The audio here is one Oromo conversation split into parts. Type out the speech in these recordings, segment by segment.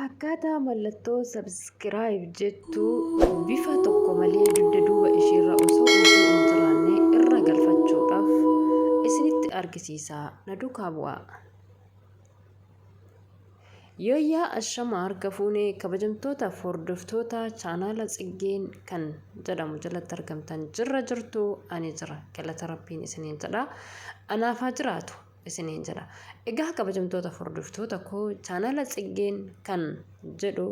Akkaataa mallattoo subscribe jettu bifa tokko malee dugda duuba isheerra osoo utuu hin jiraanne irra galfachuudhaaf isinitti argisiisa na duukaa bu'aa. Yooyyaa ashama harka fuune kabajamtootaaf hordoftoota chaanaala Tsiggeen kan jedhamu jalatti argamtan jirra jirtu ani jira galata rabbiin isiniin jedha anaaf haa jiraatu isiniin jedha. Egaa kabajamtoota hordoftoota koo chaanaala Tsiggeen kan jedhu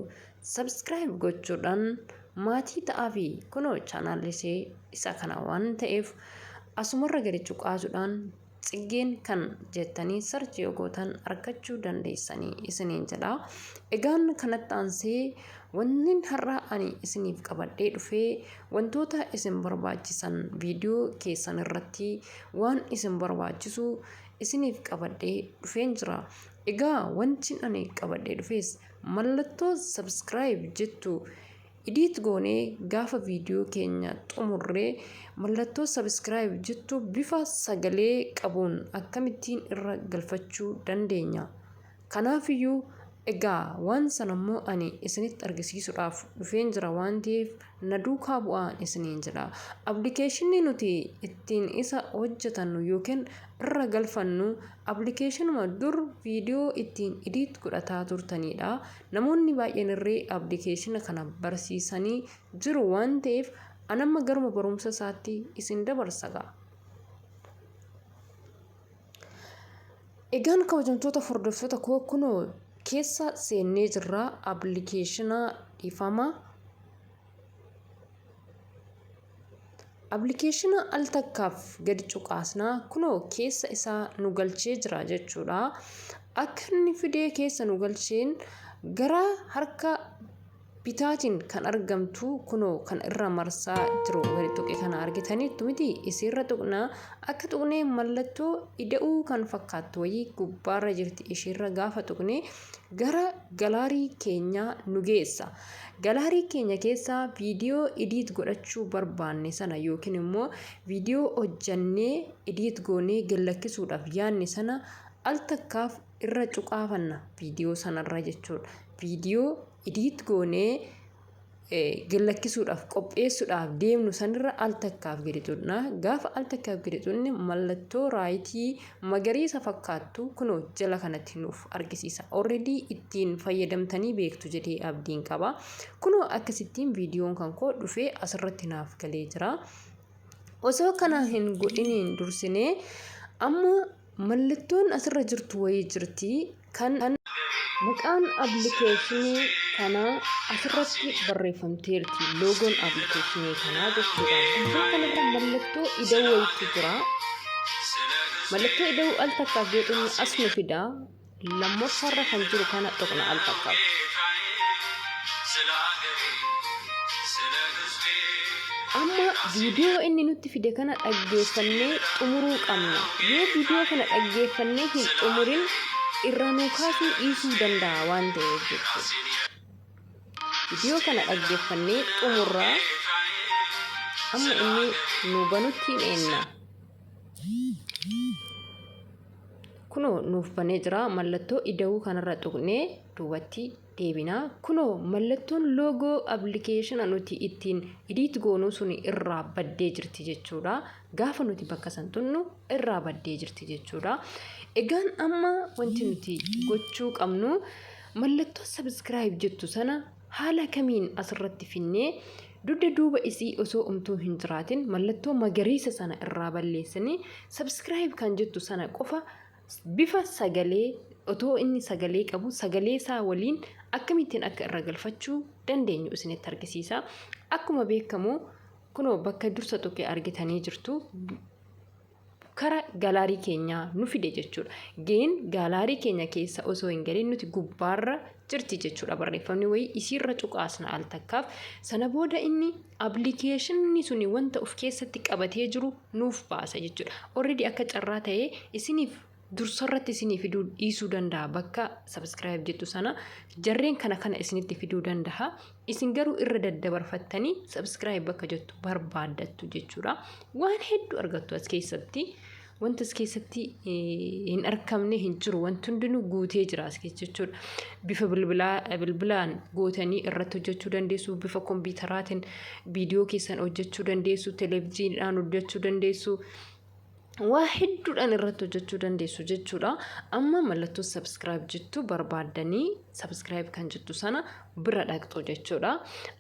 subscribe gochuudhaan maatii ta'aafi kunoo chaanaalli ishee isa kana waan ta'eef asumarra gadi cuqaasuudhaan Tsiggeen kan jettanii search yoo gootan argachuu dandeessanii isiniin jedha. Egaan kanatti aansee wannin har'a ani isiniif qabadhee dhufee wantoota isin barbaachisan viidiyoo keessan irratti waan isin barbaachisu isiniif qabadhee dhufeen jira. Egaa wanti ani qabadhee dhufes mallattoo subscribe jettu Edit goonee gaafa viidiyoo keenya xumurre mallattoo subscribe jettu bifa sagalee qabuun akkamittiin irra galfachuu dandeenya? Kanaafiyyuu egaa waan sana immoo ani isinitti argisiisuudhaaf dhufeen jira waan ta'eef na duukaa bu'aa isiniin jedha. Appilikeeshinni nuti ittiin isa hojjetannu yookiin irra galfannu appilikeeshinuma dur viidiyoo ittiin edit godhataa turtaniidha. Namoonni baay'een irree appilikeeshina kana barsiisanii jiru waan ta'eef an amma garuma barumsa isaatti isin dabarsa gaa. Egaan kabajamtoota hordoftoota koo kunoo keessa seennee jirra appilikeeshina dhiifama. Appilikeeshina al takkaaf gadi cuqaasna kunoo keessa isaa nu galchee jira jechuudha. Akka inni fidee keessa nu galcheen gara harka bitaatiin kan argamtu kunoo kan irra marsaa jiru gadi tuqe kana argitaniittu miti isiirra tuqna akka tuqnee mallattoo ida'uu kan fakkaattu wayii gubbaarra jirti ishiirra gaafa tuqne gara galaarii keenyaa nu geessa. Galaarii keenya keessaa viidiyoo idiit godhachuu barbaanne sana yookiin immoo viidiyoo hojjannee idiit goonee gad lakkisuudhaaf yaadne sana al takkaaf irra cuqaafanna viidiyoo sanarra jechuudha. Viidiyoo idiit goonee gad lakkisuudhaaf qopheessuudhaaf deemnu sanirra al takkaaf gadi tuqna. Gaafa al takkaaf gadi tuqne mallattoo raayitii magariisa fakkaattu kunoo jala kanatti nuuf argisiisa. Already ittiin fayyadamtanii beektu jedhee abdiin qaba. Kunoo akkasittiin viidiyoon kan koo dhufee asirratti naaf galee jira. Osoo kana hin godhiniin dursinee amma Mallattoon asirra jirtu wayii jirti kan maqaan appilikeeshinii kanaa asirratti barreeffamteerti. Loogoon appilikeeshinii kanaa jechuudha. Gubbaa kanarra mallattoo ida'uu wayiitu jira. Mallattoo ida'uu al takkaaf yoo tuqne as nu fida. Lammaffaarra kan jiru kana tuqna al takkaaf. Amma viidiyoo inni nutti fide kana dhaggeeffannee xumuruu qabna. Yoo viidiyoo kana dhaggeeffannee hin xumurin irraa nuu kaasuu dhiisuu danda'a waan ta'eef jechuudha. Viidiyoo kana dhaggeeffannee xumurraa amma inni nu banutti hin eenna. Kunoo nuuf banee jira mallattoo ida'uu kanarra tuqnee duubatti deebina. Kunoo mallattoon loogoo appilikeeshina nuti ittiin idiit goonuu suni irraa baddee jirti jechuudha. Gaafa nuti bakka san tunnu irraa baddee jirti jechuudha. Egaan amma wanti nuti gochuu qabnu mallattoo subscribe jettu sana haala kamiin asirratti finnee dugda duuba isii osoo umtuu hin jiraatin mallattoo magariisa sana irraa balleessanii subscribe kan jettu sana qofa bifa sagalee otoo inni sagalee qabu sagalee isaa waliin akkamittiin akka irra galfachuu dandeenyu isinitti argisiisa. Akkuma beekamu kunoo bakka dursa tuqe argitanii jirtu kara galaarii keenyaa nu fide jechuudha. Geen gaalaarii keenya keessa osoo hin galin nuti gubbaarra jirti jechuudha barreeffamni wayii isiirra cuqaasna al takkaaf. Sana booda inni appilikeeshinni suni wanta of keessatti qabatee jiru nuuf baasa jechuudha. Already akka carraa ta'ee isiniif dursarratti isinii fiduu dhiisuu danda'a bakka subscribe jettu sana jarreen kana kana isinitti fiduu danda'a. Isin garuu irra daddabarfattanii subscribe bakka jettu barbaaddattu jechuudha. Waan hedduu argattu as keessatti. Wanti as keessatti hin argamne hin jiru. Wanti hundinuu guutee jira as keessa jechuudha. Bifa bilbilaa bilbilaan gootanii irratti hojjechuu dandeessu. Bifa kompiitaraatiin viidiyoo keessan hojjechuu dandeessu. Televezyiiniidhaan hojjechuu dandeessu. Waa hedduudhaan irratti hojjechuu dandeessu jechuudha. Amma mallattoo subscribe jettu barbaaddanii subscribe kan jettu sana bira dhaqxu jechuudha.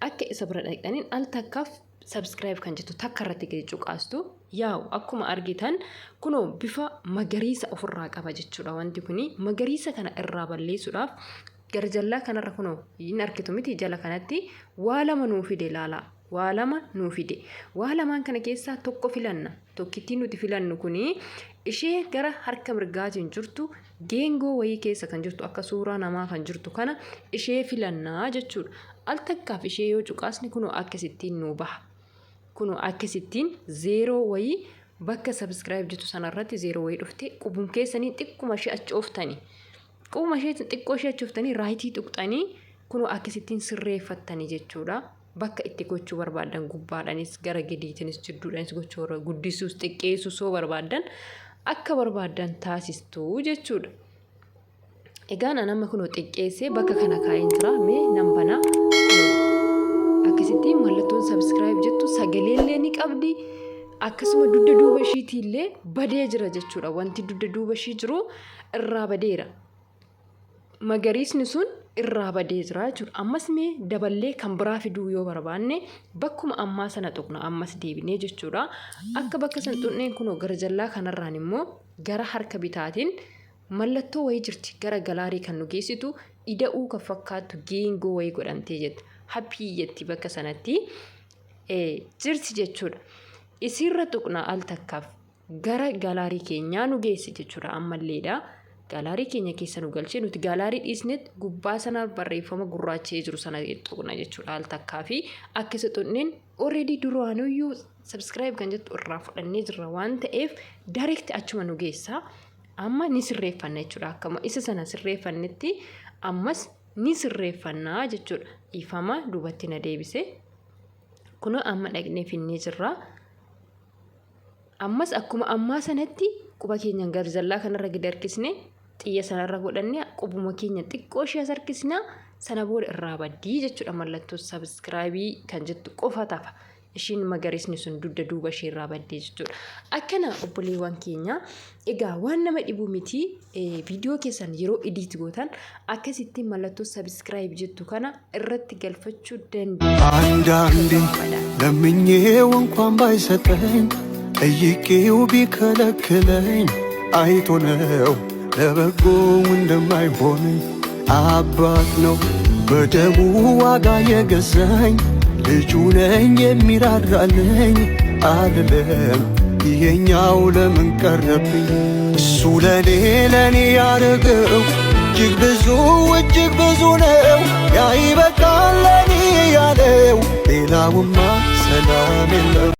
Akka isa bira dhaqxaniin al takkaaf subscribe kan jettu takka irratti gadi cuqaastu. Yaa'u, akkuma argitan kunoo bifa magariisa ofirraa qaba jechuudha. Wanti kuni magariisa kana irraa balleessuudhaaf gara jallaa kanarra kunoo hin argitu miti? Jala kanatti waa lama nuu fide, ilaalaa. Waa lama nuu fide. Waa lamaan kana keessaa tokko filanna. Tokkittiin nuti filannu kuni ishee gara harka mirgaatiin jirtu, geengoo wayii keessa kan jirtu, akka suuraa namaa kan jirtu kana ishee filannaa jechuudha. Al takkaaf ishee yoo cuqaasni kunoo akkasittiin nuu baha. Kunoo akkasittiin zeeroo wayii bakka subscribe jettu sanarratti zeeroo wayii dhufte. Qubum keessanii xiqquma ishee achi ooftanii, qubuma ishee xiqqoo ishee achi ooftanii, right tuqxanii kunoo akkasittiin sirreeffattanii jechuudha. Bakka itti gochuu barbaaddan gubbaadhaanis, gara gadiitiinis, jidduudhaanis gochuu barbaaddan, guddisuus xiqqeessuus yoo barbaaddan akka barbaaddan taasistu jechuudha. Egaan an amma kunoo xiqqeessee bakka kana kaa'een jira. Mee nan banaa. Akkasitti mallattoon subscribe jettu sagaleellee ni qabdi. Akkasuma dugda duuba ishiitiillee badee jira jechuudha. Wanti dugda duuba ishii jiru irraa badeera. Magariisni sun irraa badee jira jechuudha. Ammas mee daballee kan biraa fiduu yoo barbaanne bakkuma ammaa sana tuqna ammas deebinee jechuudha. Akka bakka sana tuqneen kunoo gara jallaa kanarraan immoo gara harka bitaatiin mallattoo wayii jirti, gara gallery kan nu geessitu, ida'uu kan fakkaattu geengoo wayii godhamtee jetti. Happy jetti bakka sanatti jirti jechuudha. Isiirra tuqna al takkaaf, gara gallery keenyaa nu geessi jechuudha ammalleedha. Gallery keenya keessa nu galchee, nuti gallery dhiisnetti gubbaa sana barreeffama gurraacha'ee jiru sana tuqna jechuudha al takkaa fi akka isa tuqneen already duraanuyyuu subscribe kan jettu irraa fudhannee jirra waan ta'eef direct achuma nu geessa. Amma ni sirreeffanna jechuudha. Akkuma isa sana sirreeffannetti ammas ni sirreeffannaa jechuudha. Ifama, duubatti na deebise. Kunoo amma dhaqnee finnee jirra. Ammas akkuma ammaa sanatti quba keenyaan gara jallaa kanarra gadi harkisne, xiyya sanarra godhanne, qubuma keenya xiqqoo ishee as harkisna. Sana booda irraa baddii jechuudha. Mallattoo subscribe kan jettu qofa tafa. Ishiin magariisni sun dugda duuba ishee irraa baddee jechuudha. Akkana obboleewwan keenya, egaa waan nama dhibu miti. Viidiyoo keessan yeroo edit gootan akkasitti mallattoo subscribe jettu kana irratti galfachuu dandeessu. አንዳንዴ ለምኜው እንኳን ባይሰጠኝ ጠይቄው ቢከለክለኝ አይቶ ነው ለበጎ እንደማይሆነኝ። አባት ነው በደሙ ዋጋ የገዛኝ፣ ልጁ ነኝ የሚራራልኝ። አልልም ይሄኛው ለምን ቀረብኝ፣ እሱ ለኔ ለኔ ያረገው እጅግ ብዙ እጅግ ብዙ ነው። ያ ይበቃል ለኔ ያለው፣ ሌላውማ ሰላም የለው።